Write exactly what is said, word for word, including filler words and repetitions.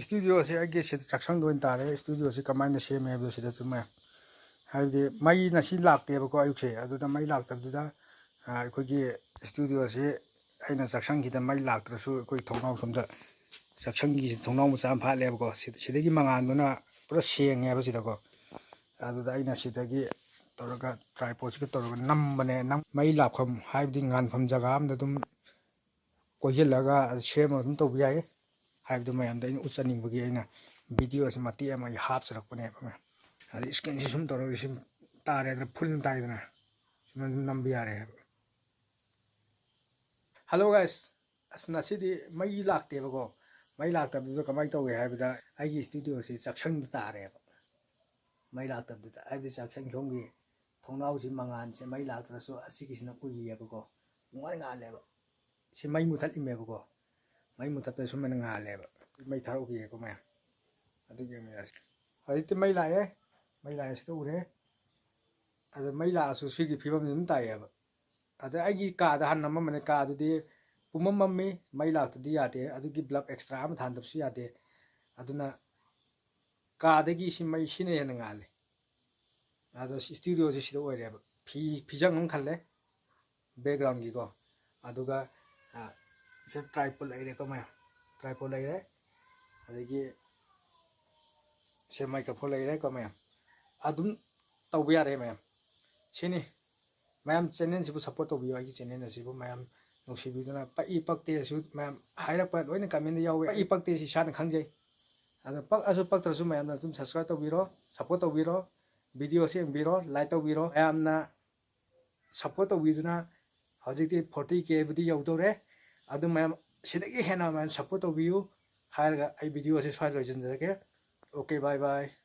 ꯏꯁꯇꯨꯗꯤꯑꯣꯁꯦ ꯑꯩꯒꯤ ꯁꯤꯗ ꯆꯥꯛꯁꯪꯗ ꯑꯣꯏꯅ ꯇꯥꯔꯦ꯫ ꯏꯁꯇꯨꯗꯤꯑꯣꯁꯦ ꯀꯃꯥꯏꯅ ꯁꯦꯝꯃꯦ ꯍꯥꯏꯕꯗꯣ ꯁꯤꯗ ꯆꯨꯝꯃꯦ꯫ ꯍꯥꯏꯕꯗꯤ ꯃꯩ ꯉꯁꯤ ꯂꯥꯛꯇꯦꯕꯀꯣ ꯑꯌꯨꯛꯁꯦ, ꯑꯗꯨꯗ ꯃꯩ ꯂꯥꯛꯇꯕꯗꯨꯗ, ꯑ, ꯑꯩꯈꯣꯏꯒꯤ ꯏꯁꯇꯨꯗꯤꯑꯣꯁꯦ ꯑꯩꯅ ꯆꯥꯛꯁꯪꯁꯤꯗ ꯃꯩ ꯂꯥꯛꯇ꯭ꯔꯁꯨ ꯑꯩꯈꯣꯏ ꯊꯣꯡꯅꯥꯎ ꯁꯣꯝꯗ ꯆꯥꯛꯁꯪꯒꯤ ꯊꯣꯡꯅꯥꯎ ꯃꯆꯥ ꯑꯃ ꯐꯥꯠꯂꯦꯕꯀꯣ꯫ ꯁꯤ-, ꯁꯤꯗꯒꯤ ꯃꯉꯥꯜꯗꯨꯅ ꯄꯨꯔꯥ ꯁꯦꯡꯉꯦꯕ ꯁꯤꯗꯀꯣ꯫ ꯑꯗꯨꯗ ꯑꯩꯅ ꯁꯤꯗꯒꯤ ꯇꯧꯔꯒ ꯇ꯭ꯔꯥꯏꯄꯣꯠꯁꯤꯒ ꯇꯧꯔꯒ ꯅꯝꯕꯅꯦ꯫ ꯅꯝ-, ꯃꯩ ꯂꯥꯛꯐꯝ ꯍꯥꯏꯕꯗꯤ ꯉꯥꯟꯐꯝ ꯖꯒꯥ ꯑꯃꯗ ꯑꯗꯨꯝ ꯀꯣꯏꯁꯤꯜꯂꯒ ꯁꯦꯝꯃ ꯑꯗꯨꯝ ꯇꯧꯕ ꯌꯥꯏ꯫ ꯍꯥꯏꯕꯗꯨ ꯃꯌꯥꯝꯗ ꯑꯩꯅ ꯎꯠꯆꯅꯤꯡꯕꯒꯤ ꯑꯩꯅ ꯚꯤꯗꯤꯑꯣꯁꯤ ꯃꯇꯦꯛ ꯑꯃ ꯑꯩ ꯍꯥꯞꯆꯔꯛꯄꯅꯦꯕ꯫ ꯑꯗꯩ ꯏꯁꯀ꯭ꯔꯤꯟꯁꯤ ꯁꯨꯝ ꯇꯧꯔꯒ ꯁꯨꯝ ꯇꯥꯔꯦꯗꯅ, ꯐꯨꯜ ꯇꯥꯏꯗꯅ, ꯁꯨꯝ ꯑꯗꯨꯝ ꯅꯝꯕ ꯌꯥꯔꯦ ꯍꯥꯏꯕ꯫ Hello guys, ꯑꯁ, ꯉꯁꯤꯗꯤ ꯃꯩ ꯂꯥꯛꯇꯦꯕꯀꯣ꯫ ꯃꯩ ꯂꯥꯛꯇꯕꯗꯨꯗ ꯀꯃꯥꯏꯅ ꯇꯧꯒꯦ ꯍꯥꯏꯕꯗ, ꯑꯩꯒꯤ ꯏꯁꯇꯨꯗꯤꯑꯣꯁꯤ ꯆꯥꯛꯁꯪꯗ ꯇꯥꯔꯦꯕ꯫ ꯃꯩ ꯂꯥꯛꯇꯕꯗꯨꯗ, ꯍꯥꯏꯕꯗꯤ ꯆꯥꯛꯁꯪ ꯁꯣꯝꯒꯤ ꯊꯣꯡꯅꯥꯎꯁꯤ ꯃꯉꯥꯜꯁꯦ ꯃꯩ ꯂꯥꯛꯇ꯭ꯔꯁꯨ ꯑꯁꯤꯒꯤꯁꯤꯅ ꯎꯏꯌꯦꯕꯀꯣ꯫ ꯄꯨꯡꯉꯥꯟ ꯉꯥꯜꯂꯦꯕ꯫ ꯁꯤ ꯃꯩ ꯃꯨꯊꯠꯂꯤꯃꯦꯕꯀꯣ꯫ ꯃꯩ ꯃꯨꯊꯠꯄꯗ ꯁꯨꯃꯥꯏꯅ ꯉꯥꯜꯂꯦꯕ꯫ ꯃꯩ ꯊꯥꯔꯛꯎꯈꯤꯒꯦꯀꯣ ꯃꯌꯥꯝ꯫ ꯑꯗꯨ ꯌꯦꯡꯃꯤꯟꯅꯔꯁꯤ꯫ ꯍꯧꯖꯤꯛꯇꯤ ꯃꯩ ꯂꯥꯛꯑꯦ꯫ ꯃꯩ ꯂꯥꯛꯑꯦ, ꯁꯤꯗ ꯎꯔꯦ꯫ ꯑꯗ ꯃꯩ ꯂꯥꯛꯑꯁꯨ ꯁꯤꯒꯤ ꯐꯤꯕꯝꯁꯤ ꯑꯗꯨꯝ ꯇꯥꯏꯌꯦꯕ꯫ ꯑꯗ ꯑꯩꯒꯤ ꯀꯥꯗ ꯍꯥꯟꯅ ꯅꯝꯃꯝꯕꯅꯦ, ꯀꯥꯗꯨꯗꯤ ꯄꯨꯝꯃꯝ ꯃꯝꯃꯤ, ꯃꯩ ꯂꯥꯛꯇꯗꯤ ꯌꯥꯗꯦ꯫ ꯑꯗꯨꯒꯤ ꯕꯜꯕ ꯑꯦꯛꯁꯇ꯭ꯔꯥ ꯑꯃ ꯊꯥꯟꯗꯕꯁꯨ ꯌꯥꯗꯦ꯫ ꯑꯗꯨꯅ ꯀꯥꯗꯒꯤ ꯁꯤ ꯃꯩ ꯁꯤꯅ ꯍꯦꯟꯅ ꯉꯥꯜꯂꯦ꯫ ꯑꯗꯣ ꯁꯤ ꯏꯁꯇꯨꯗꯤꯑꯣꯁꯦ ꯁꯤꯗ ꯑꯣꯏꯔꯦꯕ꯫ ꯐꯤ, ꯐꯤꯖꯪ ꯑꯃ ꯈꯜꯂꯦ ꯕꯦꯛꯒ꯭ꯔꯥꯎꯟꯒꯤꯀꯣ꯫ ꯑꯗꯨꯒ, ꯑ, ꯁꯤꯗ ꯇ꯭ꯔꯥꯏꯄꯣꯠ ꯂꯩꯔꯦꯀꯣ ꯃꯌꯥꯝ, ꯇ꯭ꯔꯥꯏꯄꯣꯠ ꯂꯩꯔꯦ꯫ ꯑꯗꯒꯤ ꯁꯦ ꯃꯥꯏꯀ꯭ꯔꯣꯐꯣꯟ ꯂꯩꯔꯦꯀꯣ ꯃꯌꯥꯝ꯫ ꯑꯗꯨꯝ ꯇꯧꯕ ꯌꯥꯔꯦ ꯃꯌꯥꯝ꯫ ꯁꯤꯅꯤ꯫ ꯃꯌꯥꯝ ꯆꯦꯅꯦꯜꯁꯤꯕꯨ ꯁꯞꯄꯣꯔꯠ ꯇꯧꯕꯤꯌꯨ, ꯑꯩꯒꯤ ꯆꯦꯅꯦꯜ ꯑꯁꯤꯕꯨ ꯃꯌꯥꯝ ꯅꯨꯡꯁꯤꯕꯤꯗꯨꯅ꯫ ꯄꯛꯏ ꯄꯛꯇꯦꯁꯨ ꯃꯌꯥꯝ ꯍꯥꯏꯔꯛꯄ ꯂꯣꯏꯅ ꯀꯃꯦꯟꯗ ꯌꯥꯎꯋꯦ꯫ ꯄꯛꯏ ꯄꯛꯇꯦꯁꯤ ꯏꯁꯥꯅ ꯈꯪꯖꯩ꯫ ꯑꯗꯣ ꯄꯛꯑꯁꯨ ꯄꯛꯇ꯭ꯔꯁꯨ ꯃꯌꯥꯝꯅ ꯑꯗꯨꯝ ꯁꯕꯁꯀ꯭ꯔꯥꯏꯕ ꯇꯧꯕꯤꯔꯣ, ꯁꯞꯄꯣꯔꯠ ꯇꯧꯕꯤꯔꯣ, ꯚꯤꯗꯤꯑꯣꯁꯤ ꯌꯦꯡꯕꯤꯔꯣ, ꯂꯥꯏꯛ ꯇꯧꯕꯤꯔꯣ꯫ ꯃꯌꯥꯝꯅ ꯁꯞꯄꯣꯔꯠ ꯇꯧꯕꯤꯗꯨꯅ ꯍꯧꯖꯤꯛꯇꯤ ꯐꯣꯔꯇꯤ ꯀꯦꯕꯨꯗꯤ ꯌꯧꯗꯧꯔꯦ꯫ ꯑꯗꯨ ꯃꯌꯥꯝ ꯁꯤꯗꯒꯤ ꯍꯦꯟꯅ ꯃꯌꯥꯝ ꯁꯞꯄꯣꯔꯠ ꯇꯧꯕꯤꯌꯨ ꯍꯥꯏꯔꯒ ꯑꯩ ꯚꯤꯗꯤꯑꯣꯁꯤ ꯁ꯭ꯋꯥꯏꯗ ꯂꯣꯏꯁꯤꯟꯖꯔꯒꯦ꯫ Okay, bye bye꯫